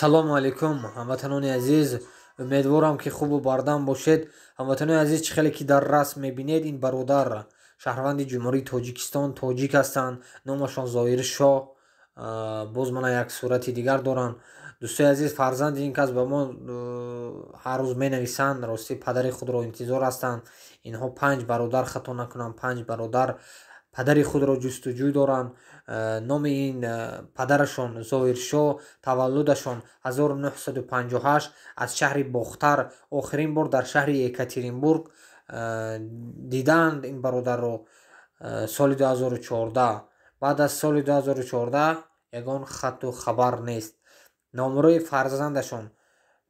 Ассалому алайкум, ҳамватанони азиз. Умедворам, ки хубу бардам бошед. Ҳамватанони азиз, чӣ хеле ки дар расм мебинед, ин бародар шаҳрванди Ҷумҳурии Тоҷикистон, тоҷик ҳастанд, номашон Зоҳиршоҳ. Боз мана як сурати дигар доранд. Дӯстои азиз, фарзанди ин кас ба мо ҳар рӯз менависанд, ростӣ падари худро интизор ҳастанд. Инҳо панҷ бародар, хато накунам, панҷ бародар падари худро ҷустуҷӯй доранд. Номи ин падарашон Зоҳиршоҳ, таваллудашон 1958, аз шаҳри Бохтар. Охирин бор дар шаҳри Екатеринбург дидаанд ин бародарро соли 2014. Баъд аз соли 2014 ягон хатту хабар нест. Номерои фарзандашон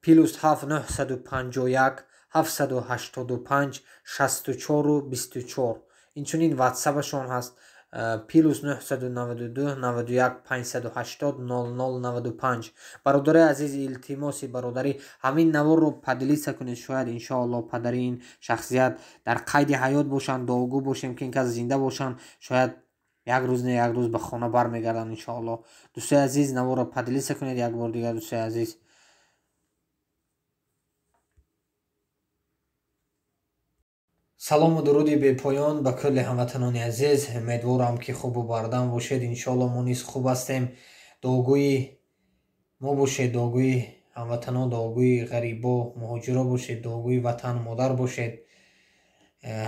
+7 951 785 64 24. Инчунин ватсапашон ҳаст +992 91 580 00 95. Бародари азиз, илтимоси бародарӣ, ҳамин наворро поделиться кунед. Шояд, иншоалло, падари ин шахсият дар қайди ҳаёт бошанд. Дуогӯ бошем, ки ин кас зинда бошанд. Шояд як рӯз, не, як рӯз ба хона бармегарданд, иншоалло. Дӯстои азиз, наворро поделиться кунед як бор дигар, дӯстои азиз. Салому дуруди бепоён ба кулли ҳамватанони азиз. Умедворам, ки хубу бардам бошед. Иншоалло, мо низ хуб ҳастем. Дуогӯи мо бошед, дуогӯи ҳамватанон, дуогӯи ғарибо, муҳоҷиро бошед, дуогӯи ватану модар бошед.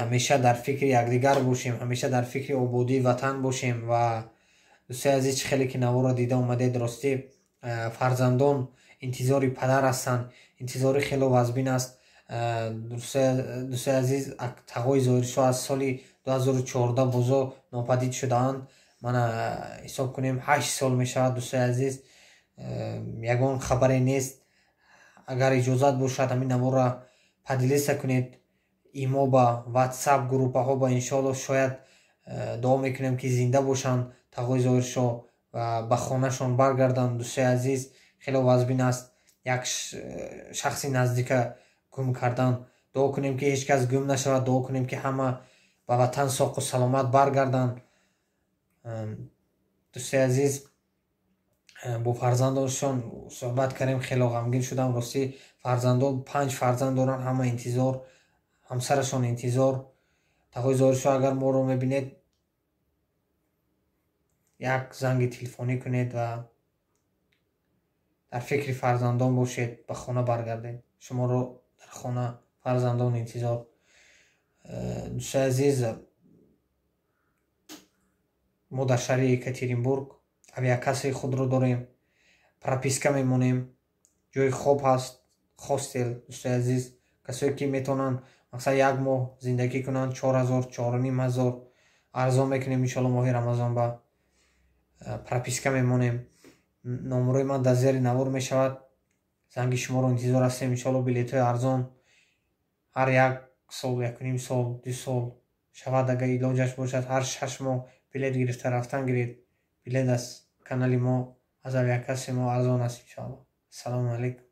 Ҳамеша дар фикри якдигар бошем, ҳамеша дар фикри ободии ватан бошем. Ва дӯстои азиз, чӣ хеле ки наворро дида омадед, ростӣ фарзандон интизори падар ҳастанд. Интизори хело вазбин аст. Дӯстои азиз, тағои Зоҳиршоҳ аз соли 2014 бозо нопадид шудаанд. Мана, ҳисоб кунем, 8 сол мешавад, дӯстои азиз, ягон хабаре нест. Агар иҷозат бошад, ҳамин наворро поделиться кунед имо ба ватсап группаҳо ба. Иншоалло, шояд, дуо мекунем, ки зинда бошанд тағои Зоҳиршоҳ ва ба хонашон баргарданд. Дӯстои азиз, хело вазбин аст як шахси наздика гум кардан. Дуо кунем, ки ҳеҷ кас гум нашавад. Дуо кунем, ки ҳама ба ватан соқу саломат баргарданд. Дӯстои азиз, бо фарзандоншон суҳбат кардем, хело ғамгин шудам, ростӣ. Фарзандон, панҷ фарзанд доранд, ҳама интизор, ҳамсарашон интизор. Тағои Зоҳиршоҳ, агар моро мебинед, як занги телефонӣ кунед ва дар фикри фарзандон бошед, ба хона баргардед. Шуморо дар хона фарзандон интизор. Дӯстои азиз, мо дар шаҳри Екатеринбург авиакассаи худро дорем, прописка мемонем, ҷои хоб ҳаст, хостел. Дӯстои азиз, касое ки метавонанд, мақсад, як моҳ зиндагӣ кунанд, 4000, 4500 арзон мекунем, иншоалло, моҳи Рамазон ба прописка мемонем. Номерои ман дар зери навор мешавад, занги шуморо интизор ҳастем, иншоалло. Билетҳои арзон ҳар як сол, якуним сол, 2 сол шавад, агар илоҷаш бошад, ҳар 6 моҳ билет гирифта рафтан гиред. Билет аз канали мо, аз авиакассаи мо арзон аст, иншоалло. Ассалому алайкум.